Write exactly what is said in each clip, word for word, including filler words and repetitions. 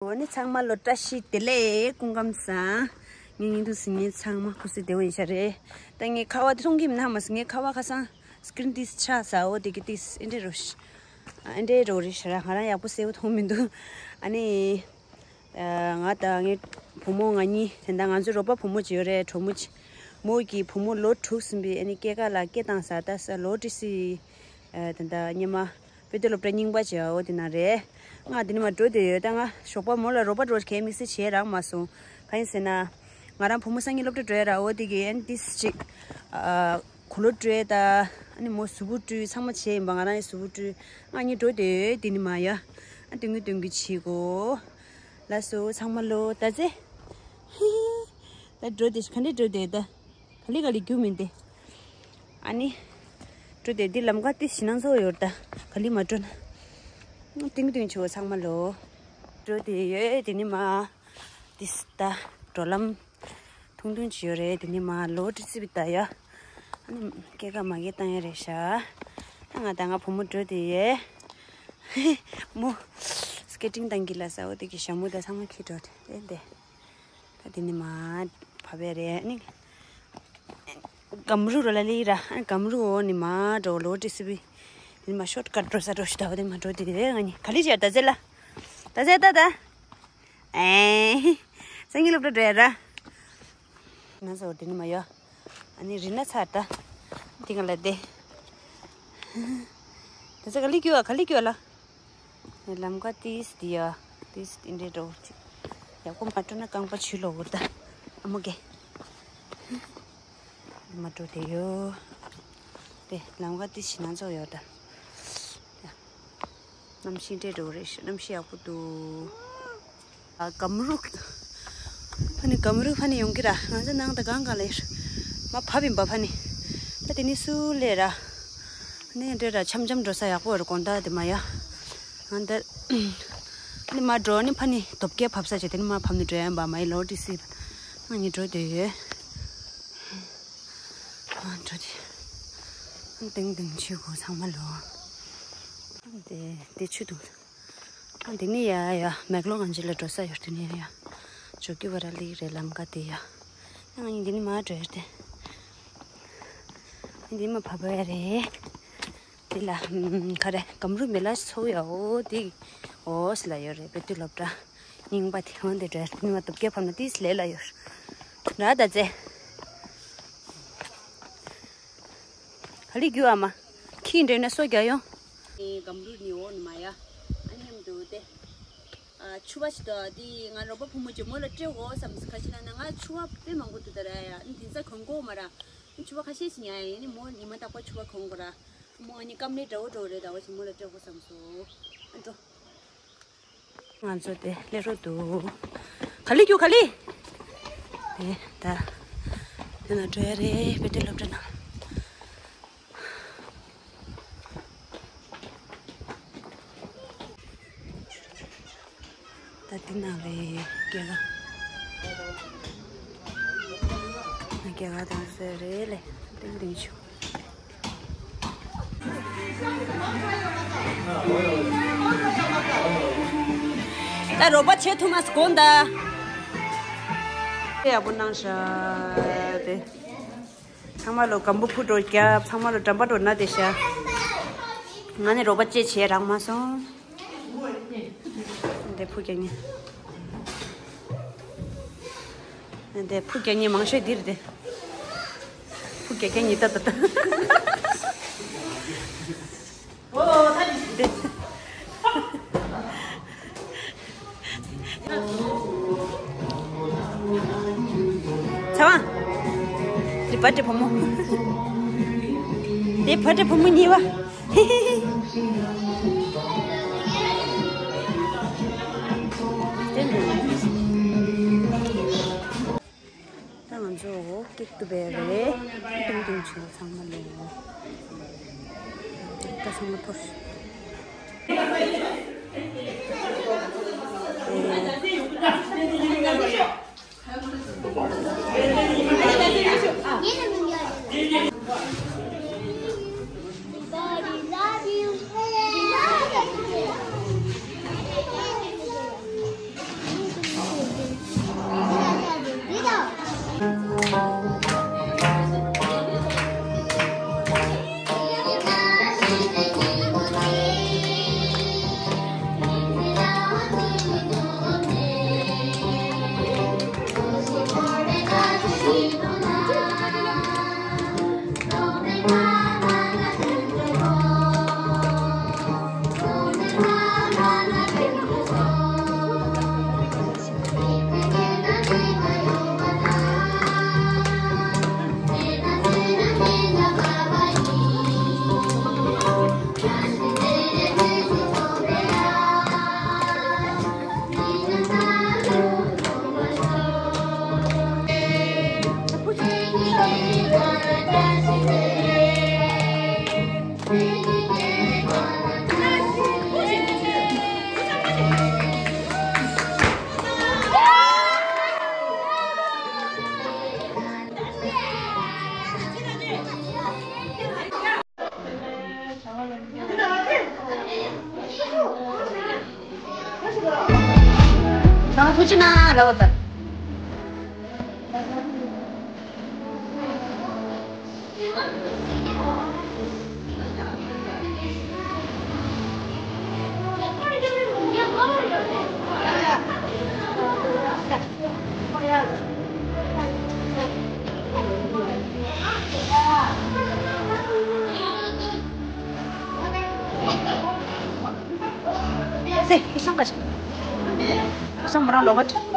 འོ་ནི་ཚང་མ་ལོ་བཀྲ་ཤིས་བདེ་ལེགས། སྐུ་ཁམས་བཟང་། ངའི་སྙིང་ཐུགས་སུ་ངའི་ཚང་མ་ཁུ་སིམ་བདེ་བོ་ཡིན་ཤག་རེད། ད་ངའི་ཁ་བ་དེ་མཐོང་གི་མིན་ན་མ་སི་ངའི་ཁ་བ་ཁ་སང་སི་ཀི་རིན་ཏིས་ཆགས་ས་འོ་དེ་གི་ཏིས་ཨེ་འདྲེ་རོ་ཤི། ཨེ་འདྲེ་རོ་རེ་ཤ་ར་ང་རང་ཡག་པོ་གསལ་བོ་མཐོང་མི་འདུག་ཨ་ནི། ང་དང་ངའི་བུ་མོ་ང་གཉིས་དེ་འདྲ་ང་ཚོའི་རོགས་པ་བུ་མོ་ཅིག་ཡོད་རེད། གྲོགས་མོ་ཅིག་མོ་གི་བུ་མོ་ལོ་དྲུག་ཟིན་པའི་ཨ་ནི་སྐྱེས་སྐར་ལ་སྐད་བཏང་ས་ད་ས་ལོ་ཏི་སི། དེ་འདྲ་སྙེ་མ། དཔེ་དེབ་སློབ་གྲྭ་རྙིང་པ་བྱས་འོ་དེ་ན་རེད། ང་དེ་ནས་མར་འགྲོ་བསྡད་ཡོད། ད་ང་ཞོགས་པ་མོ་ལ་རོགས་པ་འགྲོ་གས་དམིགས་བསལ་བྱས་རག་མ་སོང་། གང་ཡིན་ཟེར་ན། ང་རང་བུ་མོ་སང་ཉིན་སློབ་གྲྭ་འགྲོ་ཡ་ར་འོ་དེ་གི་ཨན་ཏིས་ཅིག་གོ་ལོ་སྤྲོད་ད། ཨ་ནི་མོ་གཟུགས་པོ་བཀྲུས་ཚང་མ་བྱས་ཡིན་པ། ང་རང་ཡི་གཟུགས་པོ་བཀྲུས། ང་གཉིས་འགྲོ་བསྡད་ཡོད་དེ་ནས་མར་ཡ། ཨ་སྟོན་གི་སྟོན་གི་བྱེད་གོ། ལགས་སོ་ཚང་མ་ལོ་ད་ཚེ། ཧི་ཧི། ད་འགྲོ་བསྡད་ག་འདྲས་འགྲོ་བསྡད་ད། ག་ལེ་ག་ལེ་རྒྱུ་མིན་ཏེ། ཨ་ནི། འགྲོ་དེ་འདི་ལམ་ཁ་དེ་ཞེད་སྣང་ཚ་བོ་ཡོད་ད། ག་ལེ་མ་འགྲོ་ན། ཏིང་ཏིང་ཆེ་བོ་ཚང་མ་ལོ། འགྲོ་དེ་ཡོད་དེ་ནི་མ། དེ་ད་འགྲོ་ལམ་ཐུང་ཐུང་ཅིག་ཡོད་རེད། དེ་ནི་མ་ལོ་ཏི་སི་བི་ད་ཡ། ཨ་ནི་སྐྱེས་སྐར་མ་གི་བཏང་ཡ་རེད་ཤག་ད་ང་ད་ང་བུ་མོ་འགྲོ་དེ་ཡོད། མོ་སི་ཀེ་ཊིང་བཏང་གི་ལ་ས་འོ་དེ་གི་ཞྭ་མོ་ད་ཚང་མ་ཁྱེར་འགྲོ་དེ་དེ། ད་དེ་ནི་མ་བབས་པ་རེད། ཨ་ནི་སྒམ་རུ་རོ་ལ་ལི་ར། ཨ་ནི་སྒམ་རུ་འོ་ནི་མ་འགྲོ་ལོ་ཏི་སི་བི། དེ་ནི་མ་ཤོར་ཀཊ་འགྲོ་ས་འགྲོ་ཤི་ད་འོ་དེ་མ་འགྲོ་དེ་རེད། ང་གཉིས་ག་ལེ་བྱས་ད་ཟེར་ལ། ད་ཟེར་ད་ད། ཨེ། སང་ཉིན་སློབ་གྲྭ་འགྲོ་ཡ་ར། ན་ཟོ་དེ་ནི་མ་ཡོ། ཨ་ནི་རི་ན་ཚར་ད། དེ་ག་ལ་དེ། ད་ཟེར་ག་ལེ་སྐྱོ་ག་ལེ་སྐྱོ་ལ། ལམ་ཀ་ཏིས་དེ་ཡ། ཏིས་དེ་འདྲའི་འགྲོ་ཅིག་ཡག་པོ་མ་སྤྲོ་ན་རྐང་པ་ཆུ་ལོག་གོ་ད། ཨ་མོ་གེ། མ་འགྲོ་དེ་ཡོ། དེ་ལམ་ཀ་ཏིས་ཞེད་སྣང་ཚ་བོ་ཡོད་ད། གནམ་གཤིས་འདྲ་འདྲ་བོ་རེད་ཤག་གནམ་གཤིས་ཡག་པོ་འདུག་ཨ་སྒམ་རུ། ཕ་ནི་སྒམ་རུ་ཕ་ནི་ཡོང་གི་ར། ང་ཚོ་ནང་ད་གང་གང་ལས་མ་བབས་ཡིན་པ་ཕ་ནི། ད་དེ་ནི་སུ་ལས་ར། ནི་འདྲ་ར་འཆམ་འཆམ་འགྲོ་ས་ཡག་པོ་རེད་དགོང་དག་དེ་མ་ཡ། ང་ད་ནི་མ་འགྲོ་ནི་ཕ་ནི་དོབ་སྐལ་བབས་ས་ཆེ་དེ་ནི་མ་བབས་ནི་འགྲོ་ཡ་ཡིན་པ་མ་ཡི་ལོ་ཏི་སི་ང་གཉིས་འགྲོ་དེ་ཡོད། ཨ་འགྲོ་དེ། ཨ་ཏིང་ཏིང་ཆུ་གོ་ཚང་མ་ལོ། ཨ་དེ་དེ་ཆུ་དུང་། ཨ་དེ་ནི་ཡ་ཡ་མེག་ལོ་ང་ཅི་ལ་འགྲོ་ས་ཡོད་དེ་ནི་ཡ་ཡ། ཇོ་ཀི་བ་ར་ལི་རེད་ལམ་ཀ་དེ་ཡ། ཨ་ང་གཉིས་དེ་ནི་མ་འགྲོ་ཡོད་དེ། ཨ་དེ་མ་བབས་པ་ཡ་རེད། དེ་ལ་ཨམ་ག་རེ་སྒམ་རུ་མེ་ལ་ཚོ་ཡ་འོ་དེ་འོ་སི་ལ་ཡོད་རེད། དཔེ་དེབ་སློབ་གྲྭ་རྙིང་པ་དེ་འོ་དེ་འདྲ་ནི་མ་དོབ་སྐལ་བབས་ན་ཏིས་ལས་ལ་ཡོད་ར་ད་ཙེ། ག་ལེ་རྒྱུ་ཨ་མ། ཁྱི་འདྲེ་ན་སོ་རྒྱ་ཡོང་། སྒམ་རུ་ནི་འོ་ནི་མ་ཡ། ཨ་མཉམ་དུ་དེ། ཨ་ཆུ་བ་ཞིག་ཏུ་དེ་ང་རོགས་པ་བུ་མོ་ཅིག་མོ་ལ་སྤྲད་འོ་བསམ་ཁ་ཤས་ན་ན་ང་ཆུ་བ་དཔེ་མང་པོ་འདུག་ད་ར་ཡ། ཨ་དེ་ཚ་གོན་གོ་མ་ར། ཆུ་བ་ཁ་ཤས་ཤིག་ཉ་ཡ་ཡིན་ནི་མོ་ཉི་མ་རྟག་པར་ཆུ་བ་གོན་གོ་ར། མོ་ཨ་ནི་སྐམ་ལས་འདྲ་བོ་འགྲོ་རེད། ད་བ་ཞིག་མོ་ལ་སྤྲད་འོ་བསམ་སོ། ཨ་འགྲོ། ང་ཚོ་དེ་སླེབས་རོགས་འདུག་ག་ལེ་རྒྱུ་ག་ལེ། དེ་ད། དེ་ན་འགྲོ་ཡ་རེད་དཔེ་དེབ་སློབ་གྲྭ་ནང་། ད་དེ་ནང་རེད་སྐྱེ་ག་སྐྱེ་ག་དང་ཟེར་རེད་ལེ། ཏིང་ཏིང་ཆུ། ད་རོགས་པ་བྱེད་ཐུབ་མ་སོང་ད། ཡག་པོ་གནང་ཤག་དེ། ཚང་མ་ལོ་སྒམ་པོ་ཕུ་འགྲོ་རྒྱབ། ཚང་མ་ལོ་འགྲམ་པ་འགྲོ་ན་དེ་ཤག་ང་ནི་རོགས་པ་ཅེས་བྱས་རག་མ་སོང་། དེ་ཕུ་རྒྱག་ཉེ། དེ་ཕུ་རྒྱག་ཉེ་མང་ཤོས་འདིར་དེ། ཕུ་རྒྱག་རྒྱག་ཉེ་ད་ད་ད། དེ། ཚ་བ། དེ་བ་དེ་བུ་མོ། དེ་བ་དེ་བུ་མོ་གཉིས་པ། ད་ང་ཚོ་འོ་ཀེག་ཏུ་བས་རེད། ཏུང་ཏུང་ཆུ་ཚང་མ་ལོ། ད་ཚང་མ་ཐོར། ང་ཐུགས་རྗེ་གནང་ར་བ་ད། སེ། ཁུ་སང་ག་ཤ། ཁུ་སང་མོ་རང་ལོག་ག་ཅི།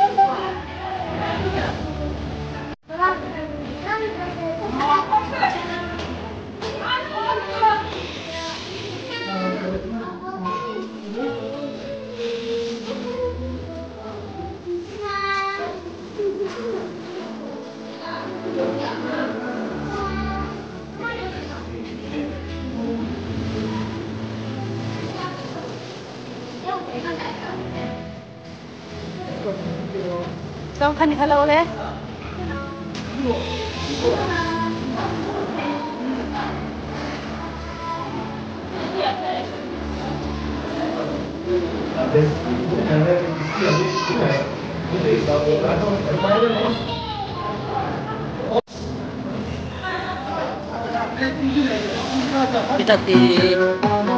སང་ཁ་ནི་ཁ་ལ་འོ་ལེ། ད་དེ།